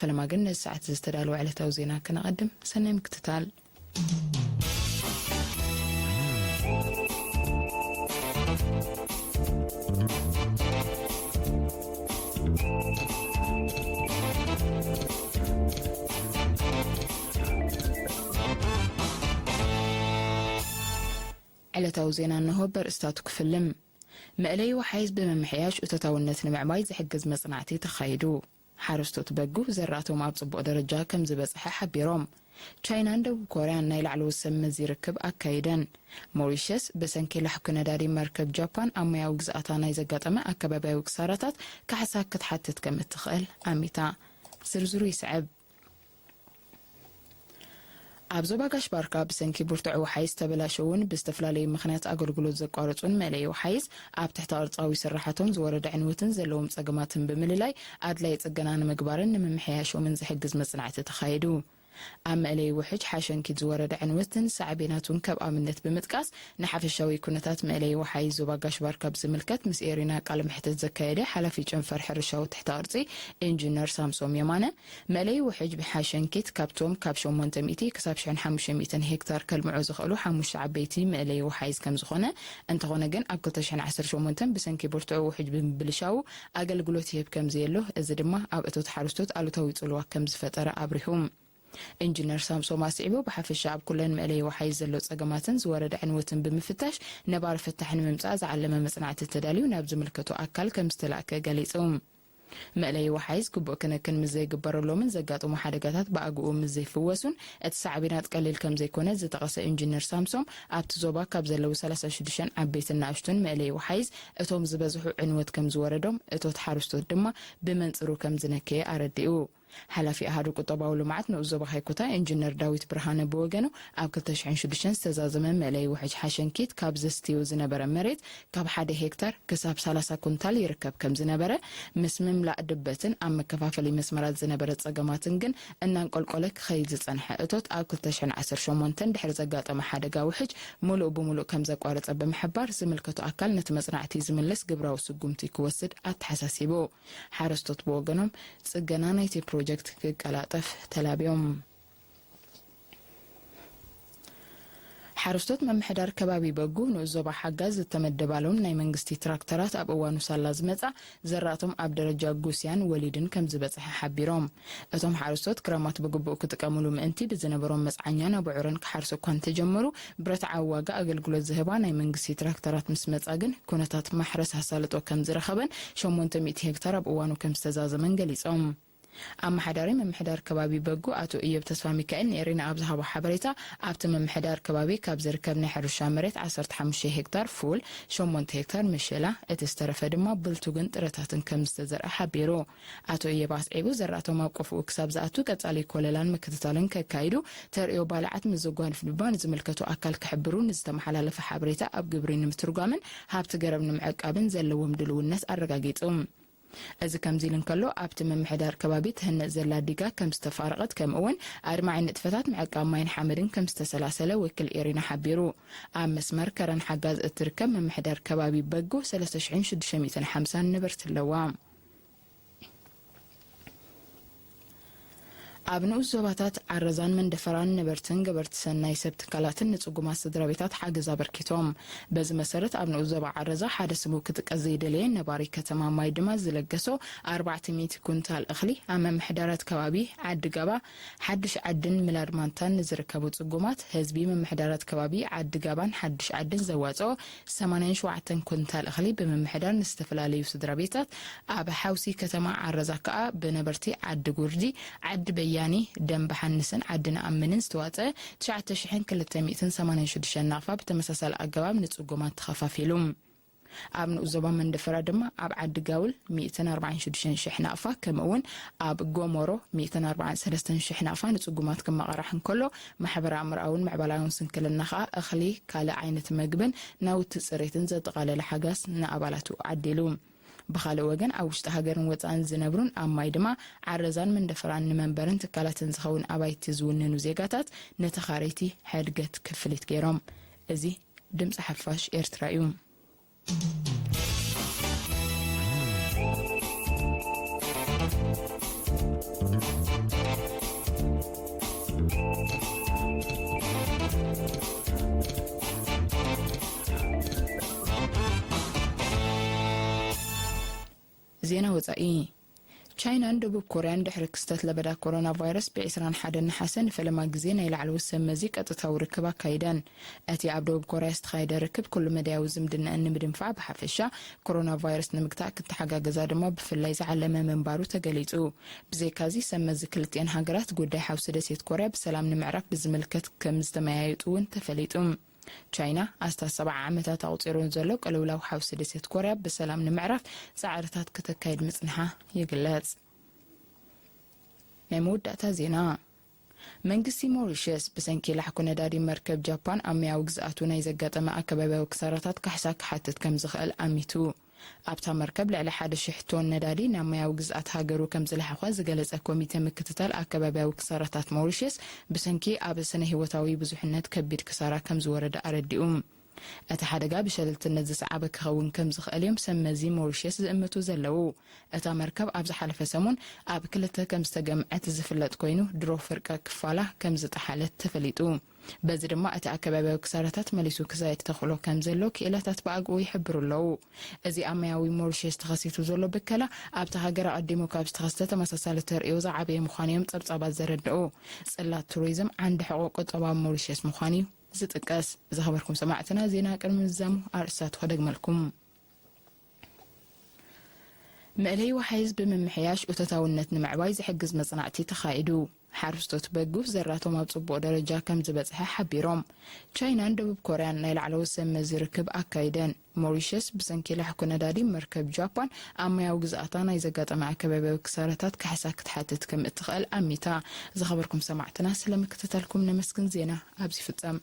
ፈለማ ግን ነዚ ሰዓት ዝተዳለወ ዕለታዊ ዜና ክነቐድም። ሰናይ ምክትታል። ዕለታዊ ዜና እንሆ በርእስታቱ ክፍልም። መእለይ ወሓይዝ ብምምሕያሽ እቶታውነት ንምዕባይ ዝሕግዝ መጽናዕቲ ተኻይዱ። ሓረስቶት በጉ ዘራእቶም ኣብ ጽቡቕ ደረጃ ከም ዝበጽሐ ሓቢሮም። ቻይናን ደቡብ ኮርያን ናይ ላዕለዎት ሰብ መዚ ርክብ ኣካይደን። ሞሪሸስ ብሰንኪ ላሕኩ ነዳዲ መርከብ ጃፓን ኣብ ማያዊ ግዝኣታ ናይ ዘጋጠመ ኣከባብያዊ ክሳራታት ካሕሳ ክትሓትት ከም እትኽእል ኣሚታ። ዝርዝሩ ይስዕብ። ኣብ ዞባ ጋሽ ባርካ ብሰንኪ ብርቱዕ ወሓይዝ ዝተበላሸውን ብዝተፈላለዩ ምኽንያት ኣገልግሎት ዘቋረጹን መእለይ ወሓይዝ ኣብ ትሕቲ ቅርጻዊ ስራሓቶም ዝወረደ ዕንወትን ዘለዎም ጸገማትን ብምልላይ ኣድላይ ጽገና ንምግባርን ንምምሕያሾምን ዝሕግዝ መጽናዕቲ ተኻይዱ። ኣብ መእለይ ውሕጅ ሓሸንኪት ዝወረደ ዕንወትን ሳዕቤናቱን ከም ኣብነት ብምጥቃስ ንሓፈሻዊ ኩነታት መእለይ ወሓይዝ ዞባ ጋሽ ባርካ ብዝምልከት ምስ ኤሪና ቃለ መሕትት ዘካየደ ሓላፊ ጨንፈር ሕርሻዊ ትሕተ ቅርጺ ኢንጂነር ሳምሶም የማነ፣ መእለይ ውሕጅ ብሓሸንኪት ካብቶም ካብ ሸሞንተ ሚእቲ ክሳብ ሽሕን ሓሙሽተ ሚእትን ሄክታር ከልምዑ ዝኽእሉ ሓሙሽተ ዓበይቲ መእለይ ወሓይዝ ከም ዝኾነ፣ እንተኾነ ግን ኣብ ክልተ ሽሕን ዓሰርተ ሸሞንተን ብሰንኪ ብርቱዕ ውሕጅ ብምብልሻዉ ኣገልግሎት ይህብ ከም ዘየሎ፣ እዚ ድማ ኣብ እቶት ሓረስቶት ኣሉታዊ ጽልዋ ከም ዝፈጠረ ኣብሪሁ። ኢንጂነር ሳምሶም ኣስዒቡ፣ ብሓፈሻ ኣብ ኩለን መእለይ ወሓይዝ ዘሎ ጸገማትን ዝወረደ ዕንወትን ብምፍታሽ ነባሪ ፍታሕ ንምምጻእ ዝዓለመ መጽናዕቲ ተዳልዩ ናብ ዝምልከቶ ኣካል ከም ዝተላእከ ገሊጹ። መእለይ ወሓይዝ ግቡእ ክንክን ምስ ዘይግበረሎምን ዘጋጥሙ ሓደጋታት ብኣግኡ ምስ ዘይፍወሱን እቲ ሳዕቤናት ቀሊል ከም ዘይኮነ ዝጠቐሰ ኢንጂነር ሳምሶም፣ ኣብቲ ዞባ ካብ ዘለዉ ሰላሳ ሽዱሽተ ዓበይትን ንኣሽቱን መእለይ ወሓይዝ እቶም ዝበዝሑ ዕንወት ከም ዝወረዶም፣ እቶት ሓረስቶት ድማ ብመንጽሩ ከም ዝነከየ ኣረዲኡ። ሓላፊ ኣሃዱ ቁጠባዊ ልምዓት ንኡስ ዞባ ካይኮታ ኢንጂነር ዳዊት ብርሃነ ብወገኑ፣ ኣብ ክልተ ሽሕን ሽዱሽተን ዝተዛዘመ መእለይ ውሕጅ ሓሸንኪት ካብ ዘስትዮ ዝነበረ መሬት ካብ ሓደ ሄክታር ክሳብ ሰላሳ ኩንታል ይርከብ ከም ዝነበረ፣ ምስ ምምላእ ድበትን ኣብ መከፋፈሊ መስመራት ዝነበረ ጸገማትን ግን እናንቆልቆለ ክኸይድ ዝጸንሐ እቶት ኣብ ክልተ ሽሕን ዓሰርተ ሸሞንተን ድሕሪ ዘጋጠመ ሓደጋ ውሕጅ ምሉእ ብምሉእ ከም ዘቋረጸ ብምሕባር፣ ዝምልከቶ ኣካል ነቲ መጽናዕቲ ዝምልስ ግብራዊ ስጉምቲ ክወስድ ኣተሓሳሲቡ። ሓረስቶት ብወገኖም፣ ጽገና ናይቲ ፕሮጀክት ክቀላጠፍ ተላብዮም። ሓረስቶት ምምሕዳር ከባቢ በጉ ንኡስ ዞባ ሓጋዝ ዝተመደባሎም ናይ መንግስቲ ትራክተራት ኣብ እዋኑ ሳላ ዝመጻ ዘራእቶም ኣብ ደረጃ ጉስያን ወሊድን ከም ዝበጽሐ ሓቢሮም። እቶም ሓረስቶት ክረማት ብግቡእ ክጥቀሙሉ ምእንቲ ብዝነበሮም መጽዓኛን ኣቡዑርን ክሓርሱ እኳ እንተጀመሩ፣ ብረትዓዊ ዋጋ ኣገልግሎት ዝህባ ናይ መንግስቲ ትራክተራት ምስ መጻ ግን ኩነታት ማሕረስ ኣሳልጦ ከም ዝረኸበን ሸሞንተ ሚእቲ ሄክታር ኣብ እዋኑ ከም ዝተዛዘመን ገሊጾም። ኣመሓዳሪ ምምሕዳር ከባቢ በጉ ኣቶ እዮብ ተስፋ ሚካኤል ንኤሪና ኣብ ዝሃቦ ሓበሬታ፣ ኣብቲ ምምሕዳር ከባቢ ካብ ዝርከብ ናይ ሕርሻ መሬት ዓሰርተ ሓሙሽተ ሄክታር ፉል፣ ሸሞንተ ሄክታር መሸላ፣ እቲ ዝተረፈ ድማ ብልቱግን ጥረታትን ከም ዝተዘርአ ሓቢሩ። ኣቶ እዮብ ኣስዒቡ፣ ዘራእቶም ኣብ ቆፍኡ ክሳብ ዝኣቱ ቀጻሊ ኮለላን ምክትታልን ከካይዱ፣ ተርእዮ ባልዓት ምስ ዘጓንፍ ድማ ንዝምልከቶ ኣካል ክሕብሩ ንዝተመሓላለፈ ሓበሬታ ኣብ ግብሪ ንምትርጓምን ሃብቲ ገረብ ንምዕቃብን ዘለዎም ድልውነት ኣረጋጊጹ። እዚ ከምዚ ኢሉ እንከሎ፣ ኣብቲ ምምሕዳር ከባቢ ትህነጽ ዘላ ዲጋ ከም ዝተፋረቐት፣ ከምኡ እውን ኣድማዒ ንጥፈታት ምዕቃብ ማይን ሓመድን ከም ዝተሰላሰለ ወኪል ኤሪና ሓቢሩ። ኣብ መስመር ከረን ሓጋዝ እትርከብ ምምሕዳር ከባቢ በጉ ሰለስተ ሽሕን ሽዱሽተ ሚእትን ሓምሳን ነበርቲ ኣለዋ። ኣብ ንኡስ ዞባታት ዓረዛን መንደፈራን ነበርትን ገበርቲ ሰናይ ሰብ ትካላትን ንጽጉማት ስድራ ቤታት ሓገዝ ኣበርኪቶም። በዚ መሰረት፣ ኣብ ንኡስ ዞባ ዓረዛ ሓደ ስሙ ክጥቀስ ዘይደለየ ነባሪ ከተማ ማይ ድማ ዝለገሶ ኣርባዕተ ሚእቲ ኩንታል እኽሊ ኣብ ምምሕዳራት ከባቢ ዓዲ ጋባ፣ ሓድሽ ዓድን ምላድ ማንታን ንዝርከቡ ጽጉማት ህዝቢ ምምሕዳራት ከባቢ ዓዲ ጋባን ሓድሽ ዓድን ዘዋጽኦ ሰማንያን ሸውዓተን ኩንታል እኽሊ ብምምሕዳር ንዝተፈላለዩ ስድራ ቤታት ኣብ ሓውሲ ከተማ ዓረዛ ከኣ ብነበርቲ ዓዲ ጉርዲ፣ ዓዲ በያኒ፣ ደንበ ሓንስን ዓዲ ነኣምንን ዝተዋጸ ትሽዓተ ሽሕን ክልተ ሚእትን ሰማንያን ሽዱሽተን ናቕፋ ብተመሳሳሊ ኣገባብ ንጽጉማት ተኸፋፊሉ። ኣብ ንኡስ ዞባ መንደፈራ ድማ ኣብ ዓዲ ጋውል ሚእትን ኣርባዓን ሽዱሽተን ሽሕ ናቕፋ፣ ከምኡ እውን ኣብ ጎሞሮ ሚእትን ኣርባዓን ሰለስተን ሽሕ ናቕፋ ንጽጉማት ክመቓራሕ እንከሎ፣ ማሕበረ ኣእምሮኣውን ምዕባላውን ስንክልና ከኣ እኽሊ፣ ካልእ ዓይነት መግብን ናውቲ ጽሬትን ዘጠቓለለ ሓጋዝ ንኣባላቱ ዓዲሉ። ብኻልእ ወገን፣ ኣብ ውሽጢ ሃገርን ወጻእን ዝነብሩን ኣብ ማይ ድማ ዓረዛን መንደፈራን ንመንበርን ትካላትን ዝኸውን ኣባይቲ ዝውንኑ ዜጋታት ንተኻረይቲ ሕድገት ክፍሊት ገይሮም። እዚ ድምጺ ሓፋሽ ኤርትራ እዩ። ወጻኢ። ቻይናን ደቡብ ኮርያን ድሕሪ ክስተት ለበዳ ኮሮና ቫይረስ ብ ዕስራን ሓደን ነሓሰ ንፈለማ ግዜ ናይ ላዕለዎት ሰብ መዚ ቀጥታዊ ርክብ ኣካይደን። እቲ ኣብ ደቡብ ኮርያ ዝተኻየደ ርክብ ኩሉ መዳያዊ ዝምድናኣን ንምድንፋዕ ብሓፈሻ፣ ኮሮና ቫይረስ ንምግታእ ክተሓጋገዛ ድማ ብፍላይ ዝዓለመ ምንባሩ ተገሊጹ። ብዘይካዚ ሰብ መዚ ክልቲኣን ሃገራት ጉዳይ ሓውሲ ደሴት ኮርያ ብሰላም ንምዕራፍ ብዝምልከት ከም ዝተመያየጡ እውን ተፈሊጡ። ቻይና ኣስታት ሰብዓ ዓመታት ኣቑጺሩ ዘሎ ቅልውላው ሓውሲ ደሴት ኮርያ ብሰላም ንምዕራፍ ጻዕርታት ከተካይድ ምጽንሓ ይግለጽ። ናይ መወዳእታ ዜና። መንግስቲ ሞሪሸስ ብሰንኪ ላሕኩ ነዳዲ መርከብ ጃፓን ኣብ ማያዊ ግዝኣቱ ናይ ዘጋጠመ ኣከባብያዊ ክሳራታት ካሕሳ ክሓትት ከም ዝኽእል ኣሚቱ። ኣብታ መርከብ ልዕሊ ሓደ ሽሕ ቶን ነዳዲ ናብ ማያዊ ግዝኣት ሃገሩ ከም ዝለሓኾ ዝገለጸ ኮሚተ ምክትታል ኣከባብያዊ ክሳራታት ሞሪሸስ ብሰንኪ ኣብ ስነ ህይወታዊ ብዙሕነት ከቢድ ክሳራ ከም ዝወረደ ኣረዲኡ። እቲ ሓደጋ ብሸለልትነት ዝሰዓበ ክኸውን ከም ዝኽእል እዮም ሰብ መዚ ሞሪሸስ ዝእምቱ ዘለዉ። እታ መርከብ ኣብ ዝሓለፈ ሰሙን ኣብ ክልተ ከም ዝተገምዐት ዝፍለጥ ኮይኑ፣ ድሮ ፍርቂ ክፋላ ከም ዝጠሓለት ተፈሊጡ። በዚ ድማ እቲ ኣከባብያዊ ክሳራታት መሊሱ ክዛየድ ተኽእሎ ከም ዘሎ ክኢላታት ብኣግኡ ይሕብሩ ኣለዉ። እዚ ኣብ ማያዊ ሞሪሸስ ተኸሲቱ ዘሎ ብከላ ኣብቲ ሃገር ኣቐዲሙ ካብ ዝተኸስተ ተመሳሳሊ ተርእዮ ዝዓበየ ምዃኑ እዮም ጸብጻባት ዘረድኡ። ጽላት ቱሪዝም ዓንዲ ሕቖ ቁጠባ ሞሪሸስ ምዃኑ እዩ ዝጥቀስ። ዝኸበርኩም ሰማዕትና፣ ዜና ቅድሚ ምዝዛሙ ኣርእስታቱ ከደግመልኩም። መእለይ ወሓይዝ ብምምሕያሽ እቶታውነት ንምዕባይ ዝሕግዝ መጽናዕቲ ተኻይዱ። ሓረስቶት በጉ ዘራቶም ኣብ ጽቡቕ ደረጃ ከም ዝበጽሐ ሓቢሮም። ቻይናን ደቡብ ኮርያን ናይ ላዕለዎት ሰብ መዚ ርክብ ኣካይደን። ሞሪሸስ ብሰንኪ ላሕኩ ነዳዲ መርከብ ጃፓን ኣብ ማያዊ ግዝኣታ ናይ ዘጋጠመ ኣከባብያዊ ክሳራታት ካሕሳ ክትሓትት ከም እትኽእል ኣሚታ። ዝኸበርኩም ሰማዕትና፣ ስለ ምክትታልኩም ነመስግን። ዜና ኣብዚ ይፍጸም።